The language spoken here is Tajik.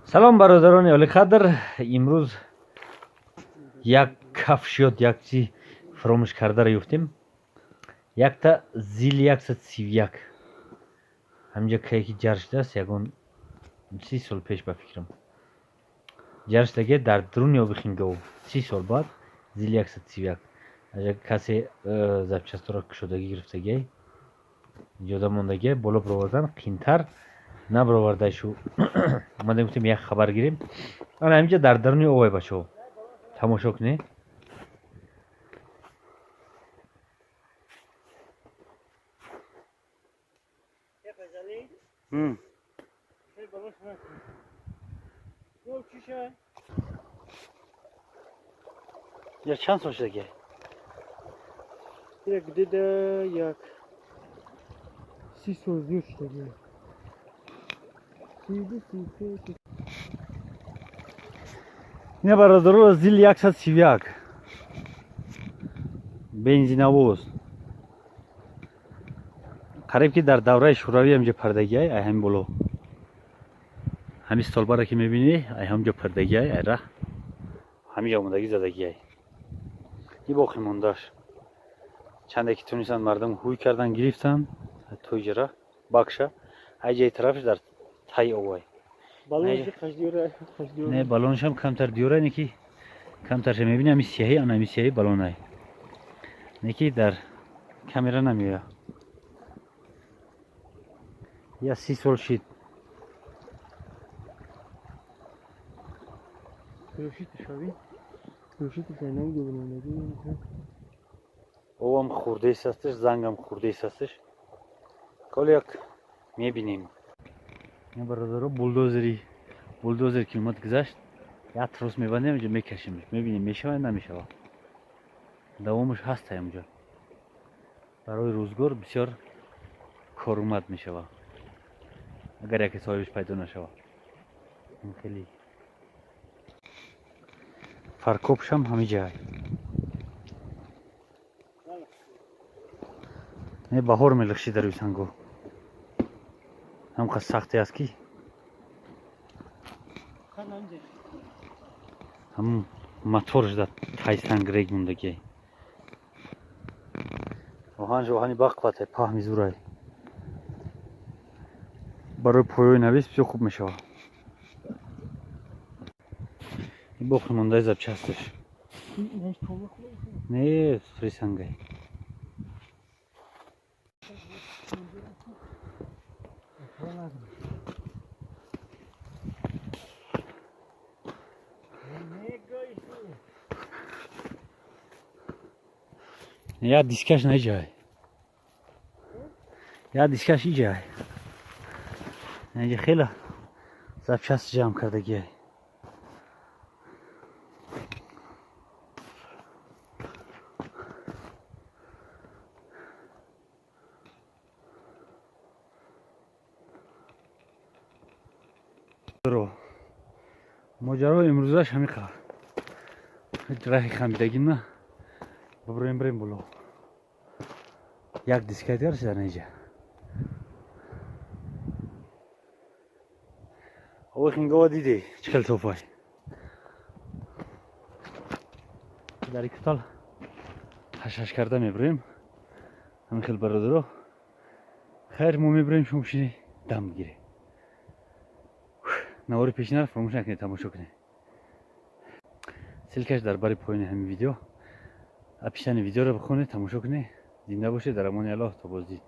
Салом, бародарони олиқадр. Имрӯз як кафшиёт, як чи фаромӯш кардаро ёфтем. Якта ЗИЛ 131 ҳаминҷа кае ки ҷар шудааст, ягон 30 сол пеш, ба фикрам, ҷар шудаге дар дуруни оби Хингов. 30 сол баъд ЗИЛ 131 касе запчастҳоро кушодагӣ гирифтагиай, иҷода мондагиай, боло бировардан қиинтар набировардашу. Омадем, гуфтем, як хабар гирем. Ана ҳаминҷа дар даруни овай, бачаҳо, тамошо кунед. Я чанд сол шудагиай? Як где-то як 30 сол зиёд шудагиай. 32, 33. Ина, бародаро, ЗИЛ 131, бензиновоз, қариб ки дар давраи шӯравӣ ҳамҷо пардагиай. Ай ҳамин боло, ҳамин столбара ки мебинӣ, ай ҳамҷо пардагиай, ай раҳ ҳамиҷа омодагӣ задагиай. И боқӣ мондааш чанде ки тунистанд, мардум ҳуй кардан, гирифтанд то иҷара бакша. Ай ҷаи тарафш дар таи овай. Не, баллонашам камтар диёра, не ки камтарша мебини, ҳами сиёҳӣ, ана ҳами сиёҳӣ баллонай, не ки дар камера намеояд. Я 30 сол шид. Овам хурдес ҳасташ, зангам хурдес ҳасташ. Ҳоло як мебинем, бародаро. Булдозери, булдозер ки омад, гузашт, як трос мебандем инҷо, мекашем, мебинем, мешавад, намешавад. Давомаш ҳаст ҳамҷо, барои рӯзгор бисёр корумад мешавад, агар яке соҳибаш пайдо нашавад. Ин хеле фаркопшам ҳамиҷай. Не, баҳор мелихши дар рӯи санго, ҳамқа сахте аст ки ҳамун моторш дар тай санг рег мондагиай. Оҳанш оҳани бақвате, паҳми зурай, барои поёи навис бисёр хуб мешавад. Боқи мондаи запчасташ не, фрисангай. Я дискаш наиҷай, я дискаш иҷай. Инҷа хеле запчасть ҷамъ кардагиай. Моҷарои имрӯзаш ҳамин қадр. Раҳи хамидагӣ на, биброем, бирем боло. Як дискай дигар дар инҷа. Ови Хингова дидӣ, чӣ хел тофай дар икутал ҳашаш карда мебурем. Ҳамин хел, бародаро, хайр, мо мебурем, шумо бишинед, дам бигиред. Навори пешинара фаромӯш накунед, тамошо кунед. Ссылкаш дар бари поёни ҳамин видео, описание видеоро бихонед, тамошо кунед. Зинда бошед, дар амони Аллоҳ, то боздид.